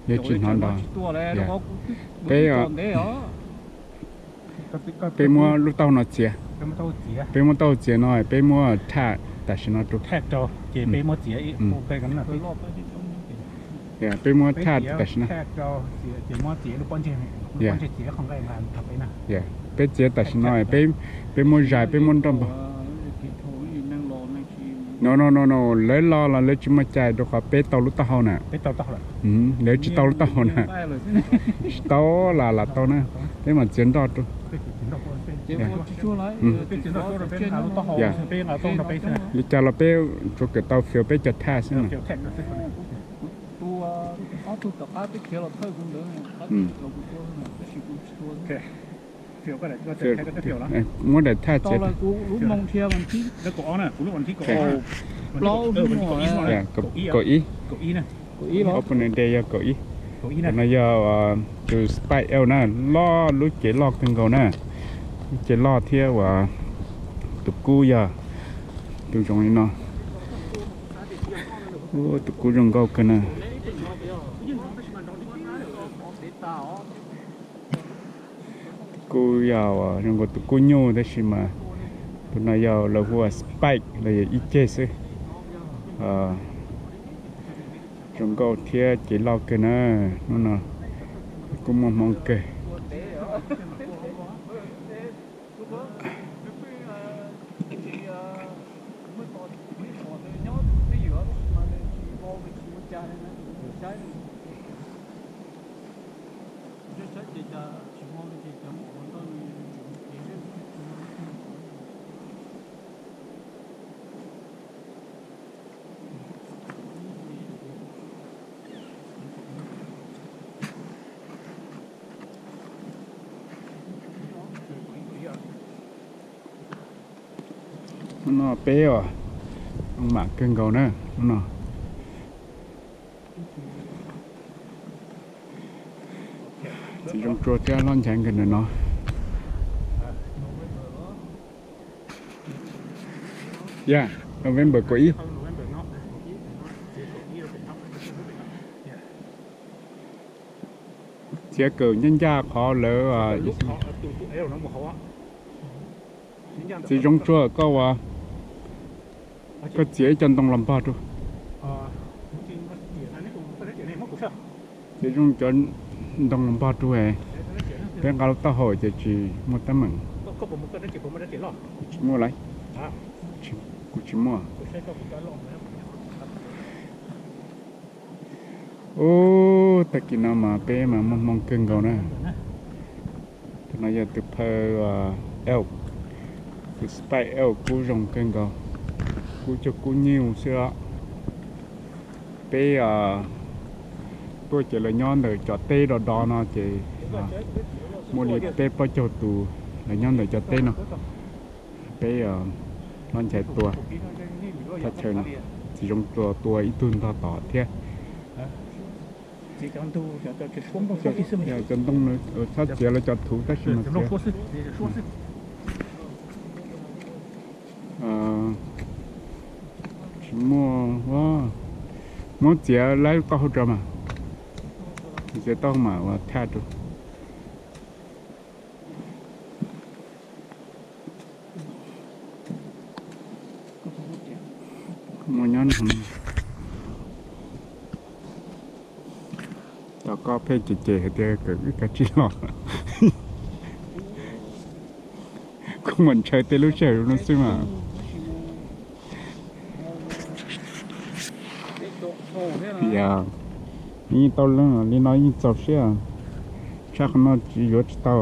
Yog tsis hnov nrov. Peb, peb muab lub taub hau no txiav. Peb muab taub hau txiav no, peb muab thaj tam sim no rau. Peb muab thaj tam sim no. Peb txiav tam sim no, peb muab zais, peb muab nroj npog. No no no no, lawv los los lawv tsis muaj cai rau qhov peb tau lub taub hau na. Lawv tsis tau lub taub hau na. Tsis tau los lam tau na. Peb mam txiav nroj rau. Li cas los peb tsuas kawm tau fiav peb cov thaj xwb na. Muab daim thaj txiav. Kaum ib. Open day yog kaum ib. Tus no yog tus spike elk na, loj, lub cev loj kawg nkaus na. Lub cev loj thiab uas tus kub yog tus zoo li no. Tus kub zoo nkauj kawg na. Kub yog zoo nkaus tus kub nyuj tab sis mas tus no yog lawv hu ua spike los yog ib ceg xwb. Zoo nkauj thiab cev loj kawg na. Hnub no kuj muaj hmoo kawg. Hnub no peb os, mam kawg nkaus na hnub no. Txiv Zoov Tsua thiab Hlob Nchaiv nkawd ntawm no. Yog November kaum ib. Txiav kawm ncaj ncaj qhov lawv. Txiv Zoov Tsua, koj ua, koj txiav ib co ntoo los npog rau. Txiav zoo cov ntoo los npog rau es peb nqa lub taub hau ces tsis muaj teeb meem. Tsis muaj lawm. Kuv tsis muaj. Ub, tag kis no mas peb mas muaj hmoo kawg nkaus na. Tus no yog tus phaw elk, tus spike elk kub zoo kawg nkaus, kub cog kub nyuj xwb os. Peb tuaj ces lawv nyob ntawm cov teb do do no ces muaj li peb plaub caug tus lawv nyob ntawm cov teb no. Peb Hlob Nchaiv tua thaj chaw no, Txiv Zoov Tsua tua ib tug ntog tod thiab. Cov ntoo txhob txiav lawv cov thuv tab sis mas txiav. Tsis muaj, muab txiav laib taub hau rau mas, txiav taub hau mas ua thaj rau. Muaj nyob no. Cov koj pheej cem cem hais tias kawm wb kav tsij los. Kuv mam ntshaw tej lub sij hawm no xwb mas. Yog, yeej tau leej li no yeej txaus siab. Tshaj qhov no tsis yuav tsis tau.